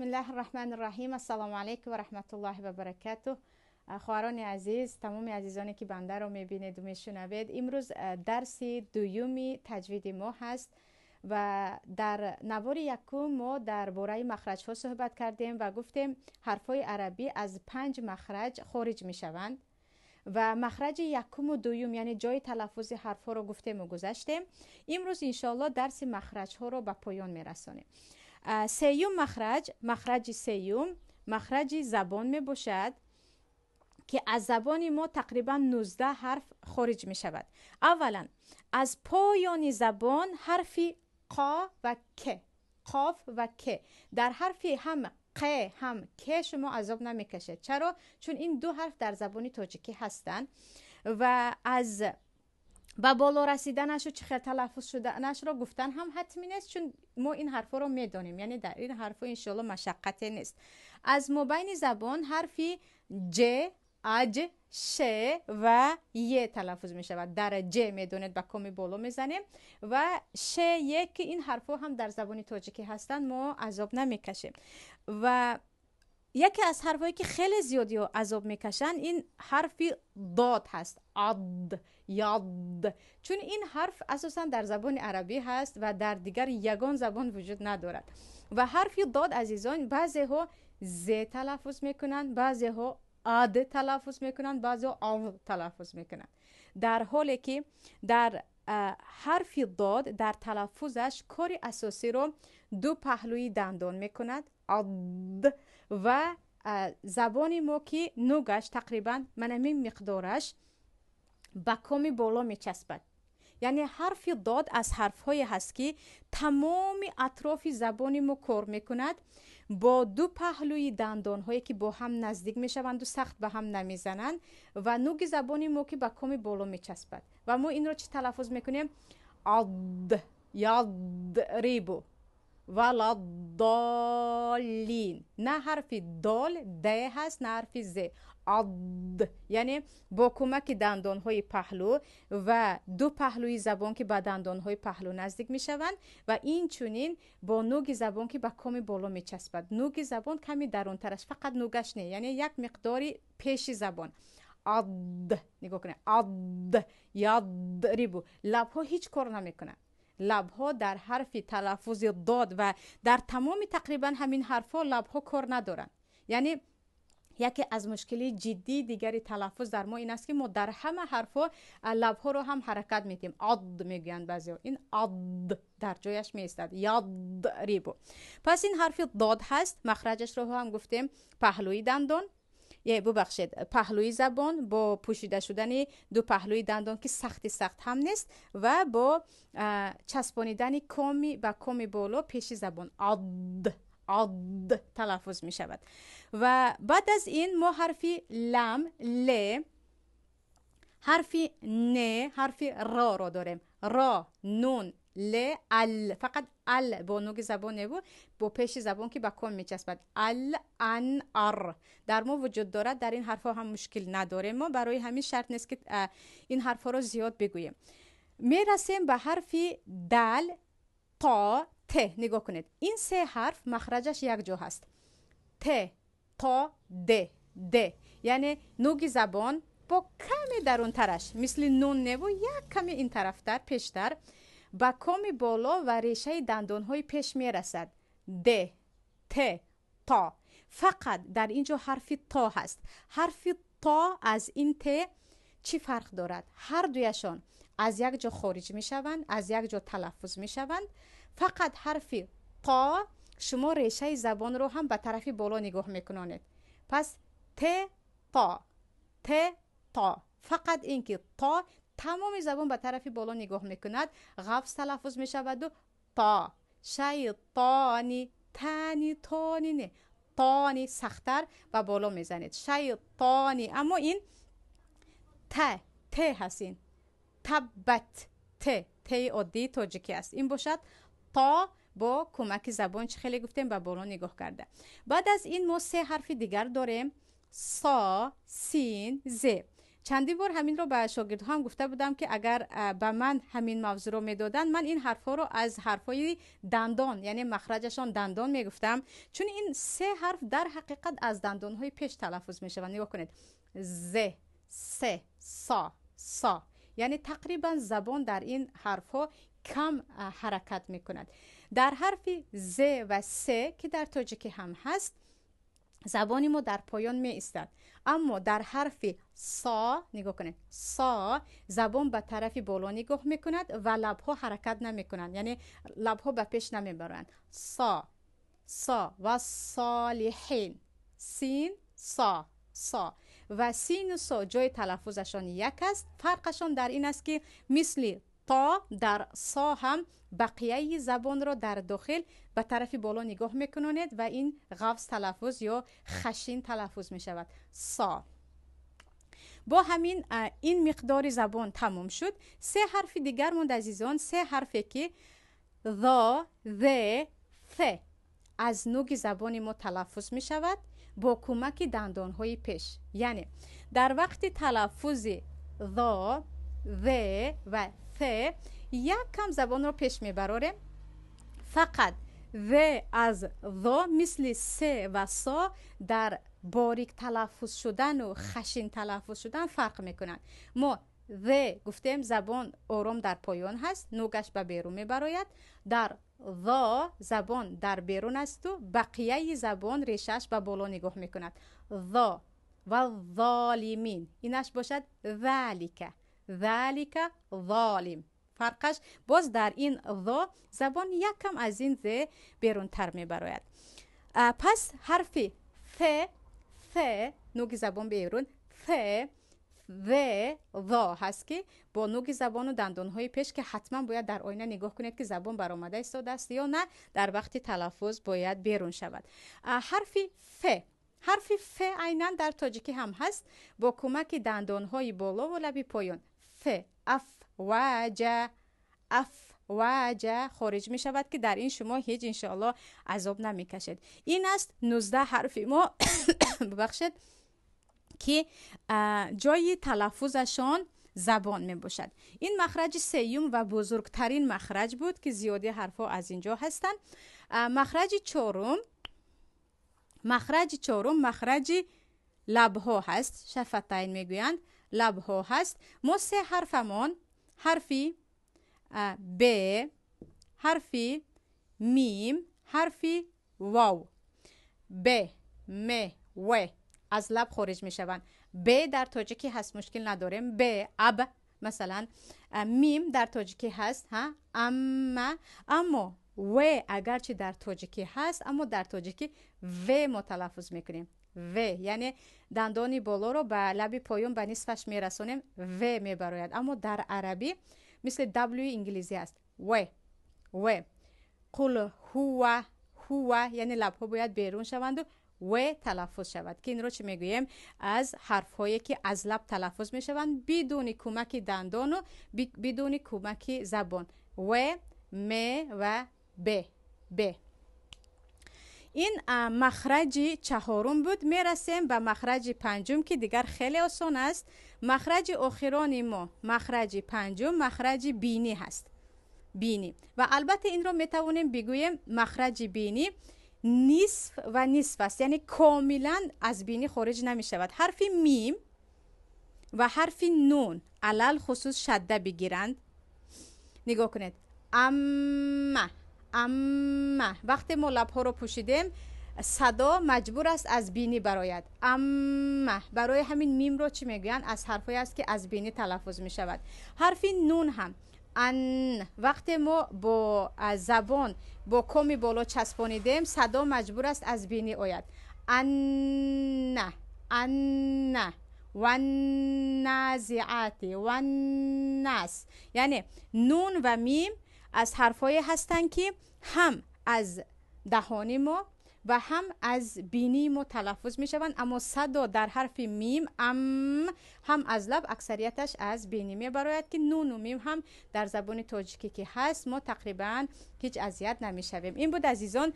Бисмиллаҳи рраҳмани рраҳим. Ассалому алайкум ва раҳматуллоҳи ва баракатуҳ. Хоҳарони азиз, тамоми азизоне ки бандаро мебинеду мешунавед, имрӯз дарси дуюми таҷвиди мо ҳаст ва дар навори якум мо дар бораи махраҷҳо суҳбат кардем ва гуфтем, ҳарфҳои арабӣ аз панҷ махраҷ хориҷ мешаванд ва махраҷи якуму дуюм, яъне ҷои талаффузи ҳарфҳоро гуфтему гузаштем. Имрӯз, иншоалло, дарси махраҷҳоро ба поён мерасонем. Сеюм махраҷ, махраҷи сеюм, махраҷи забон мебошад, ки аз забони мо тақрибан 19 ҳарф хориҷ мешавад. Аввалан, аз поёни забон ҳарфи қ ва к, қоф ва к. Дар ҳарфи ҳам қ, ҳам к шумо азоб намекашед. Чаро? Чун ин ду ҳарф дар забони тоҷикӣ ҳастанд ва аз ба боло расиданашу чӣ хел талаффуз шуданашро гуфтан ҳам ҳатмӣ нест, чун мо ин ҳарфҳоро медонем, яъне дар ин ҳарфҳо, иншоалло, машаққате нест. Аз мобайни забон ҳарфи ҷ, аҷ, ш ва е талаффуз мешавад. Дар ҷ, медонед, ба коми боло мезанем ва ш, е, ки ин ҳарфҳо ҳам дар забони тоҷикӣ ҳастанд, мо азоб намекашем. Ва яке аз ҳарфҳое, ки хеле зиёдиҳо азоб мекашанд, ин ҳарфи дод ҳаст: ад, яд. Чун ин ҳарф асосан дар забони арабӣ ҳаст ва дар дигар ягон забон вуҷуд надорад. Ва ҳарфи дод, азизон, баъзеҳо з талаффуз мекунанд, баъзеҳо ад талаффуз мекунанд, баъзеҳо ав талаффуз мекунанд, дар ҳоле ки дар ҳарфи дод дар талаффузаш кори асосиро ду паҳлӯи дандон мекунад, ад, ва забони мо, ки нугаш тақрибан манамин миқдораш ба коми боло мечаспад. Яъне ҳарфи дод аз ҳарфҳое ҳаст, ки тамоми атрофи забони мо кор мекунад, бо ду паҳлӯи дандонҳое, ки бо ҳам наздик мешаванду сахт ба ҳам намезананд, ва нуги забони мо, ки ба коми боло мечаспад. Ва мо инро чӣ талаффуз мекунем? Ад, ядрибу, валаддоллин. На ҳарфи дол д ҳаст, на ҳарфи з. Ад, яъне бо кӯмаки дандонҳои паҳлӯ ва ду паҳлӯи забон, ки ба дандонҳои паҳлӯ наздик мешаванд, ва инчунин бо нуги забон, ки ба коми боло мечаспад. Нуги забон ками дарунтараш, фақат нугаш не, яъне як миқдори пеши забон. Ад, нигоҳ кунед: ад, ядрибу. Лабҳо ҳеҷ кор намекунанд. Лабҳо дар ҳарфи талаффузи дод ва дар тамоми тақрибан ҳамин ҳарфҳо лабҳо кор надоранд. Яъне яке аз мушкилии ҷиддии дигари талаффуз дар мо ин аст, ки мо дар ҳама ҳарфҳо лабҳоро ҳам ҳаракат медиҳем. Ад мегӯянд баъзеҳо, ин ад дар ҷояш меистад. Ядрибу. Пас ин ҳарфи дод ҳаст. Махраҷашро ҳам гуфтем: паҳлӯи дандон, е, бубахшед, паҳлӯи забон бо пӯшида шудани ду паҳлӯи дандон, ки сахти сахт ҳам нест, ва бо часпонидани коми ба коми боло пеши забон ад, ад талаффуз мешавад. Ва баъд аз ин мо ҳарфи лам, ле, ҳарфи не, ҳарфи роро дорем: ро, нун, ле, ал. Фақат ал бо нуги забон неву бо пеши забон, ки ба ком мечаспад. Ал, ан, ар дар мо вуҷуд дорад. Дар ин ҳарфҳо ҳам мушкил надорем мо, барои ҳамин шарт нест, ки ин ҳарфҳоро зиёд бигӯем. Мерасем ба ҳарфи дал, то, т. Нигоҳ кунед, ин се ҳарф махраҷаш якҷо ҳаст: т, то, д, д. Яъне нуги забон бо каме дарунтараш, мисли нун неву як каме ин тарафтар, пештар, ба коми боло ва решаи дандонҳои пеш мерасад. Д, т, то. Фақат дар ин ҷо ҳарфи то ҳаст. Ҳарфи то аз ин т чӣ фарқ дорад? Ҳар дуяшон аз як ҷо хориҷ мешаванд, аз як ҷо талаффуз мешаванд. Фақат ҳарфи то шумо решаи забонро ҳам ба тарафи боло нигоҳ мекунонед. Пас т, то, т, то. Фақат ин ки то тамоми забон ба тарафи боло нигоҳ мекунад, ғафз талаффуз мешаваду то, шайтони, тани, тони не, тони, сахттар ба боло мезанед, шайтони. Аммо ин т, т ҳаст, ин таббат, т, теи оддии тоҷикӣ аст. Ин бошад то, бо кӯмаки забон, чӣ хеле гуфтем, ба боло нигоҳ карда. Баъд аз ин мо се ҳарфи дигар дорем: со, син, зе. Чандин бор ҳаминро ба шогирдҳоам гуфта будам, ки агар ба ман ҳамин мавзӯъро медоданд, ман ин ҳарфҳоро аз ҳарфҳои дандон, яъне махраҷашон дандон мегуфтам, чун ин се ҳарф дар ҳақиқат аз дандонҳои пеш талаффуз мешаванд. Нигоҳ кунед: з, с, со, со. Яъне тақрибан забон дар ин ҳарфҳо кам ҳаракат мекунад. Дар ҳарфи з ва с, ки дар тоҷикӣ ҳам ҳаст, забони мо дар поён меистад, аммо дар ҳарфи со, нигоҳ кунед, со, забон ба тарафи боло нигоҳ мекунад ва лабҳо ҳаракат намекунанд, яъне лабҳо ба пеш намебаранд. Со, со. Ва солиҳин, син, со, со. Ва сину со ҷои талаффузашон як аст. Фарқашон дар ин аст, ки мисли то дар со ҳам бақияи забонро дар дохил ба тарафи боло нигоҳ мекунонед ва ин ғафз талаффуз ё хашин талаффуз мешавад, со. Бо ҳамин ин миқдори забон тамом шуд. Се ҳарфи дигар монд, азизон, се ҳарфе, ки зо, зе, фе аз нуги забони мо талаффуз мешавад бо кӯмаки дандонҳои пеш. Яъне дар вақти талаффузи зо, зе ва фе як кам забонро пеш мебарорем. Фақат в аз зо мисли се ва со дар борик талаффуз шудану хашин талаффуз шудан фарқ мекунанд. Мо в гуфтем, забон ором дар поён ҳаст, нугаш ба берун мебарояд. Дар зо забон дар берун асту бақияи забон решааш ба боло нигоҳ мекунад. Зо ва золимин, инаш бошад залика, залика, золим. Фарқаш боз дар ин зо забон як кам аз ин зе берунтар мебарояд. Пас ҳарфи ф, ф, нуги забон берун, ф, в, зо ҳаст, ки бо нуги забону дандонҳои пеш, ки ҳатман бояд дар оина нигоҳ кунед, ки забон баромада истодааст ё на, дар вақти талаффуз бояд берун шавад. Ҳарфи ф, ҳарфи ф айнан дар тоҷикӣ ҳам ҳаст, бо кӯмаки дандонҳои болову лаби поён ф, аф ваҷа, аф ваҷа хориҷ мешавад, ки дар ин шумо ҳеҷ иншоалло азоб намекашед. Ин аст 19 ҳарфи мо, бубахшед, ки ҷои талаффузашон забон мебошад. Ин махраҷи сеюм ва бузургтарин махраҷ буд, ки зиёди ҳарфҳо аз ин ҷо ҳастанд. Махраҷи чорум, махраҷи чорум махраҷи лабҳо ҳаст, шафатайн мегӯянд, лабҳо ҳаст. Мо се ҳарфамон: ҳарфи б, ҳарфи мим, ҳарфи вов. Б, м, в аз лаб хориҷ мешаванд. Б дар тоҷикӣ ҳаст, мушкил надорем, б, аб масалан. Мим дар тоҷикӣ ҳаст, ҳа, амма. Аммо в агарчи дар тоҷикӣ ҳаст, аммо дар тоҷикӣ в мо талаффуз мекунем, в, яъне дандони болоро ба лаби поён ба нисфаш мерасонем, в мебарояд. Аммо дар арабӣ мисли w инглизӣ аст, в, в. Қул ҳува, ҳува, яъне лабҳо бояд берун шаванду в талаффуз шавад, ки инро чӣ мегӯем? Аз ҳарфҳое, ки аз лаб талаффуз мешаванд бидуни кӯмаки дандону бидуни кӯмаки забон: в, м ва б, б. Ин махраҷи чаҳорум буд. Мерасем ба махраҷи панҷум, ки дигар хеле осон аст. Махраҷи охирони мо, махраҷи панҷум, махраҷи бинӣ ҳаст, бинӣ. Ва албатта инро метавонем бигӯем, махраҷи бинӣ нисф ва нисф аст, яъне комилан аз бинӣ хориҷ намешавад. Ҳарфи мим ва ҳарфи нун алалхусус шадда бигиранд. Нигоҳ кунед: амма, амма. Вақте мо лабҳоро пӯшидем, садо маҷбур аст аз бинӣ барояд, амма. Барои ҳамин мимро чӣ мегӯянд? Аз ҳарфҳое аст, ки аз бинӣ талаффуз мешавад. Ҳарфи нун ҳам, ан. Вақте мо бо забон бо коми боло часпонидем, садо маҷбур аст аз бинӣ ояд, анна, анна. Ванназиати, ваннас. Яъне нун ва мим аз ҳарфҳое ҳастанд, ки ҳам аз даҳони мо Ва ҳам аз бинии мо талаффуз мешаванд, аммо садо дар ҳарфи мим ам ҳам аз лаб, аксарияташ аз бинӣ мебарояд, ки нуну мим ҳам дар забони тоҷикӣ ки ҳаст, мо тақрибан ҳеҷ азият намешавем. Ин буд, азизон,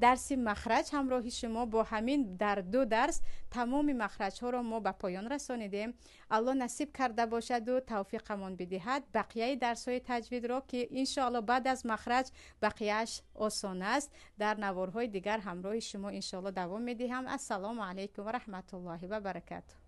дарси махраҷ ҳамроҳи шумо. Бо ҳамин дар ду дарс тамоми махраҷҳоро мо ба поён расонидем. Аллоҳ насиб карда бошаду тавфиқамон бидиҳад, бақияи дарсҳои таҷвидро, ки иншоалло баъд аз махраҷ бақияаш осон аст, дар наворҳои дигар ҳамроҳи шумо иншоалло давом медиҳам. Ассалому алайкум ва раҳматуллоҳи ва баракатуҳ.